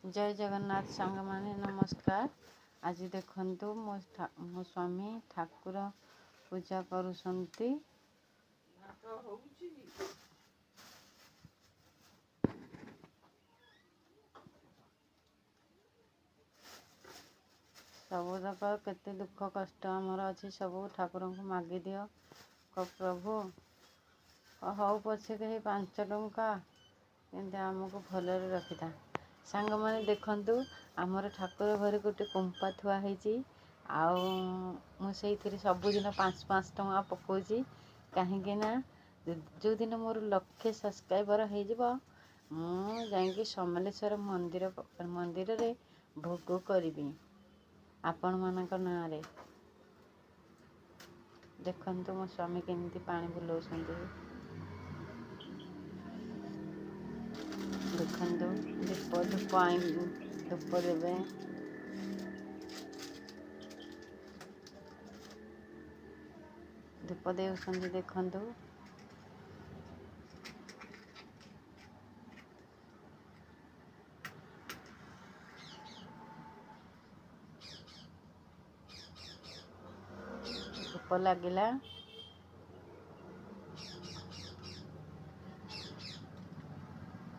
ଜୟ ଜଗନ୍ନାଥ ସାଙ୍ଗମାନେ, ନମସ୍କାର। ଆଜି ଦେଖନ୍ତୁ ମୋ ସ୍ୱାମୀ ଠାକୁର ପୂଜା କରୁଛନ୍ତି। ସବୁତକ କେତେ ଦୁଃଖ କଷ୍ଟ ଆମର ଅଛି, ସବୁ ଠାକୁରଙ୍କୁ ମାଗିଦିଅ। ପ୍ରଭୁ, ହଉ ପଛେ କେହି 5 ଟଙ୍କା, କିନ୍ତୁ ଆମକୁ ଭଲରେ ରଖିଥା। ସାଙ୍ଗମାନେ ଦେଖନ୍ତୁ, ଆମର ଠାକୁର ଘରେ ଗୋଟେ କୁମ୍ପା ଥୁଆ ହେଇଛି, ଆଉ ମୁଁ ସେଇଥିରେ ସବୁଦିନ 5 5 ଟଙ୍କା ପକାଉଛି। କାହିଁକି ନା ଯେଉଁଦିନ ମୋର ଲକ୍ଷେ ସବସ୍କ୍ରାଇବର ହେଇଯିବ, ମୁଁ ଯାଇକି ସମଲେଶ୍ୱର ମନ୍ଦିର ମନ୍ଦିରରେ ଭୋଗ କରିବି ଆପଣମାନଙ୍କ ନାଁରେ। ଦେଖନ୍ତୁ ମୋ ସ୍ୱାମୀ କେମିତି ପାଣି ବୁଲାଉଛନ୍ତି। ଦେଖନ୍ତୁ, ଦୀପ ଧୂପ ଧୂପ ଦେବେ। ଧୂପ ଦେଉଛନ୍ତି ଦେଖନ୍ତୁ। ଧୂପ ଲାଗିଲା।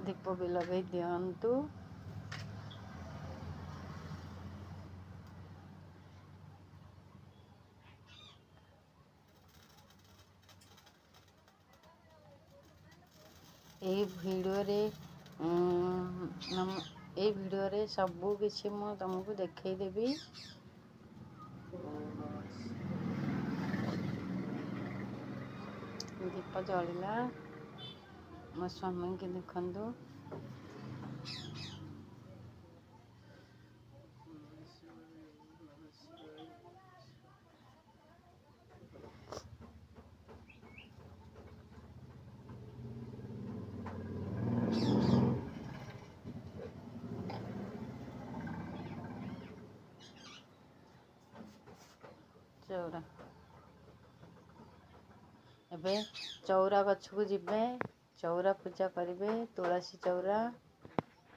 ଦୀପ ବି ଲଗେଇ ଦିଅନ୍ତୁ। ଏଇ ଭିଡ଼ିଓରେ ଏଇ ଭିଡ଼ିଓରେ ସବୁ କିଛି ମୁଁ ତୁମକୁ ଦେଖେଇଦେବି। ଦୀପ ଜଳିଲା। ମୋ ସ୍ୱାମୀକି ଦେଖନ୍ତୁ। ଚଉରା ଏବେ ଚଉରା ଗଛକୁ ଯିବେ, ଚଉରା ପୂଜା କରିବେ, ତୁଳସୀ ଚଉରା।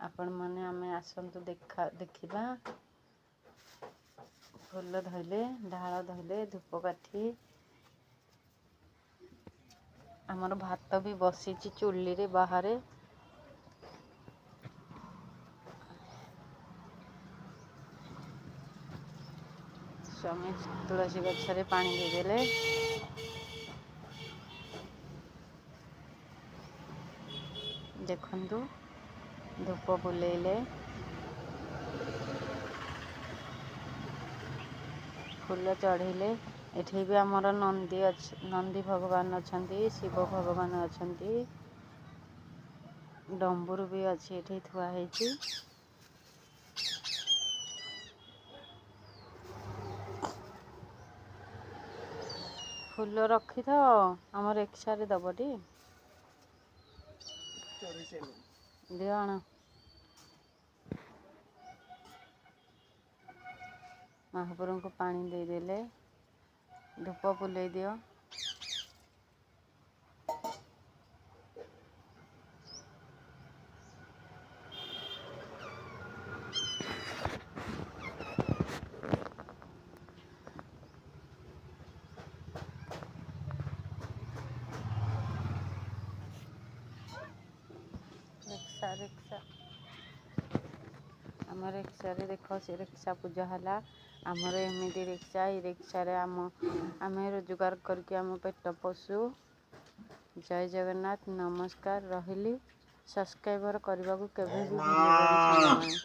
ଆପଣମାନେ ଆମେ ଆସନ୍ତୁ ଦେଖା ଦେଖିବା। ଫୁଲ ଧଇଲେ, ଢାଳ ଧଇଲେ, ଧୂପକାଠି। ଆମର ଭାତ ବି ବସିଛି ଚୁଲିରେ ବାହାରେ। ସ୍ୱାମୀ ତୁଳସୀ ଗଛରେ ପାଣି ଦେଇଦେଲେ। ଦେଖନ୍ତୁ, ଧୂପ ବୁଲେଇଲେ, ଫୁଲ ଚଢ଼େଇଲେ। ଏଠି ବି ଆମର ନନ୍ଦୀ ଅଛି, ନନ୍ଦୀ ଭଗବାନ ଅଛନ୍ତି, ଶିବ ଭଗବାନ ଅଛନ୍ତି, ଡମ୍ବୁରୁ ବି ଅଛି ଏଠି ଥୁଆ ହେଇଛି। ଫୁଲ ରଖିଥାଅ, ଆମ ରିକ୍ସାରେ ଦବଟି ଦିଅ ଆଣ। ମହାପ୍ରଭୁଙ୍କୁ ପାଣି ଦେଇଦେଲେ। ଧୂପ ବୁଲେଇ ଦିଅ। ରିକ୍ସା ରିକ୍ସା, ଆମ ରିକ୍ସାରେ ଦେଖ, ସେ ରିକ୍ସା ପୂଜା ହେଲା। ଆମର ଏମିତି ରିକ୍ସା, ଏଇ ରିକ୍ସାରେ ଆମେ ରୋଜଗାର କରିକି ଆମ ପେଟ ପୋଷୁ। ଜୟ ଜଗନ୍ନାଥ, ନମସ୍କାର, ରହିଲି। ସବସ୍କ୍ରାଇବର କରିବାକୁ କେବେ ବି ଭୁଲିବନି ସାଙ୍ଗମାନେ।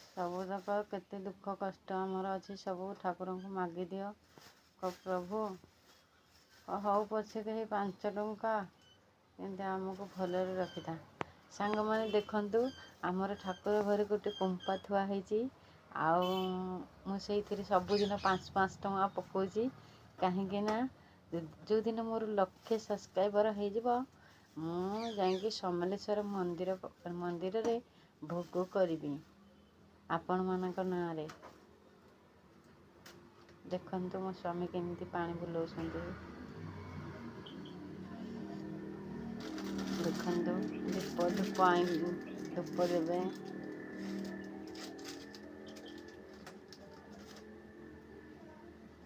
ସବୁତକ କେତେ ଦୁଃଖ କଷ୍ଟ ଆମର ଅଛି, ସବୁ ଠାକୁରଙ୍କୁ ମାଗିଦିଅ। ପ୍ରଭୁ, ହଉ ପଛେ କେହି 5 ଟଙ୍କା, କିନ୍ତୁ ଆମକୁ ଭଲରେ ରଖିଥା। ସାଙ୍ଗମାନେ ଦେଖନ୍ତୁ, ଆମର ଠାକୁର ଘରେ ଗୋଟେ କୁମ୍ପା ଥୁଆ ହେଇଛି, ଆଉ ମୁଁ ସେଇଥିରେ ସବୁଦିନ 5 5 ଟଙ୍କା ପକାଉଛି। କାହିଁକି ନା ଯେଉଁଦିନ ମୋର ଲକ୍ଷେ ସବସ୍କ୍ରାଇବର ହେଇଯିବ, ମୁଁ ଯାଇକି ସମଲେଶ୍ୱର ମନ୍ଦିର ମନ୍ଦିରରେ ଭୋଗ କରିବି ଆପଣମାନଙ୍କ ନାଁରେ। ଦେଖନ୍ତୁ ମୋ ସ୍ୱାମୀ କେମିତି ପାଣି ବୁଲାଉଛନ୍ତି। ଦେଖନ୍ତୁ ଦୀପ, ଧୂପ ଆଣି ଧୂପ ଦେବେ।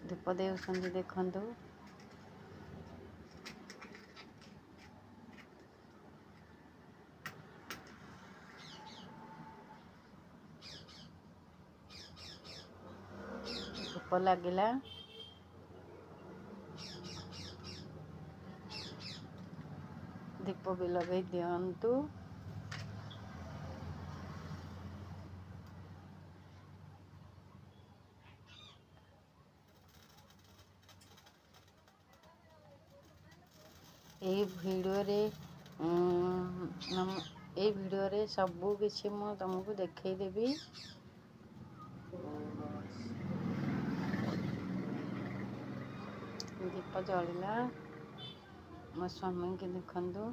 ଧୂପ ଦେଉଛନ୍ତି ଦେଖନ୍ତୁ। ଧୂପ ଲାଗିଲା। ଦୀପ ବି ଲଗେଇ ଦିଅନ୍ତୁ। ଏଇ ଭିଡ଼ିଓରେ ଏଇ ଭିଡ଼ିଓରେ ସବୁ କିଛି ମୁଁ ତୁମକୁ ଦେଖେଇଦେବି। ଦୀପ ଜଳିଲା। ମୋ ସ୍ୱାମୀଙ୍କୁ ଦେଖନ୍ତୁ।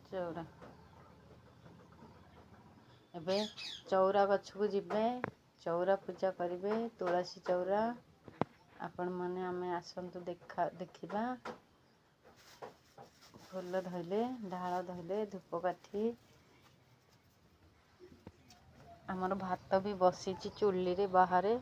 ଚଉରା, ଏବେ ଚଉରା ଗଛକୁ ଯିବେ, ଚଉରା ପୂଜା କରିବେ, ତୁଳସୀ ଚଉରା। ଆପଣମାନେ ଆମେ ଆସନ୍ତୁ ଦେଖା ଦେଖିବା। ଫୁଲ ଧଇଲେ, ଢାଳ ଧଇଲେ, ଧୂପକାଠି। ଆମର ଭାତ ବି ବସିଛି ଚୁଲିରେ ବାହାରେ।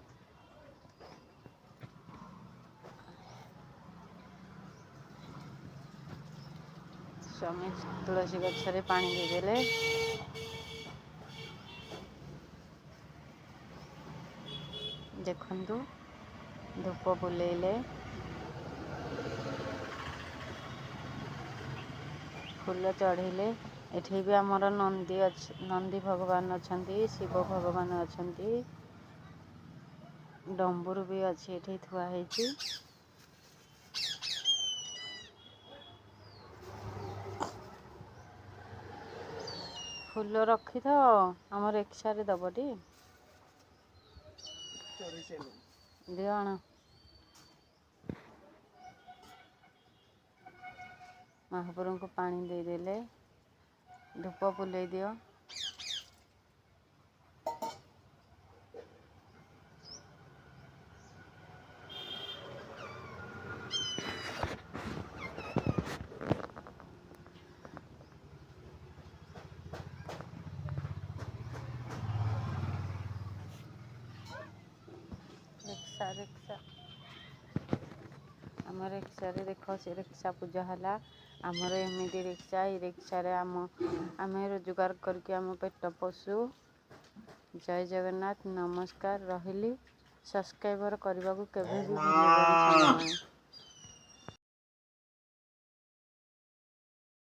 ସ୍ୱାମୀ ତୁଳସୀ ଗଛରେ ପାଣି ଦେଇଦେଲେ। ଦେଖନ୍ତୁ, ଧୂପ ବୁଲେଇଲେ, ଫୁଲ ଚଢ଼େଇଲେ। ଏଠି ବି ଆମର ନନ୍ଦୀ ଅଛି, ନନ୍ଦୀ ଭଗବାନ ଅଛନ୍ତି, ଶିବ ଭଗବାନ ଅଛନ୍ତି, ଡମ୍ବୁରୁ ବି ଅଛି ଏଠି ଥୁଆ ହେଇଛି। ଫୁଲ ରଖିଥାଅ, ଆମ ରିକ୍ସାରେ ଦବଟି ଦିଅ ଆଣ। ମହାପ୍ରଭୁଙ୍କୁ ପାଣି ଦେଇଦେଲେ। ଧୂପ ବୁଲେଇ ଦିଅ। ରିକ୍ସା, ରିକ୍ସା, ଆମ ରିକ୍ସାରେ ଦେଖ, ସେ ରିକ୍ସା ପୂଜା ହେଲା। ଆମର ଏମିତି ରିକ୍ସା, ଏଇ ରିକ୍ସାରେ ଆମେ ରୋଜଗାର କରିକି ଆମ ପେଟ ପୋଷୁ। ଜୟ ଜଗନ୍ନାଥ, ନମସ୍କାର, ରହିଲି। ସବସ୍କ୍ରାଇବର କରିବାକୁ କେବେ ବି ଭୁଲିବନି ସାଙ୍ଗମାନେ।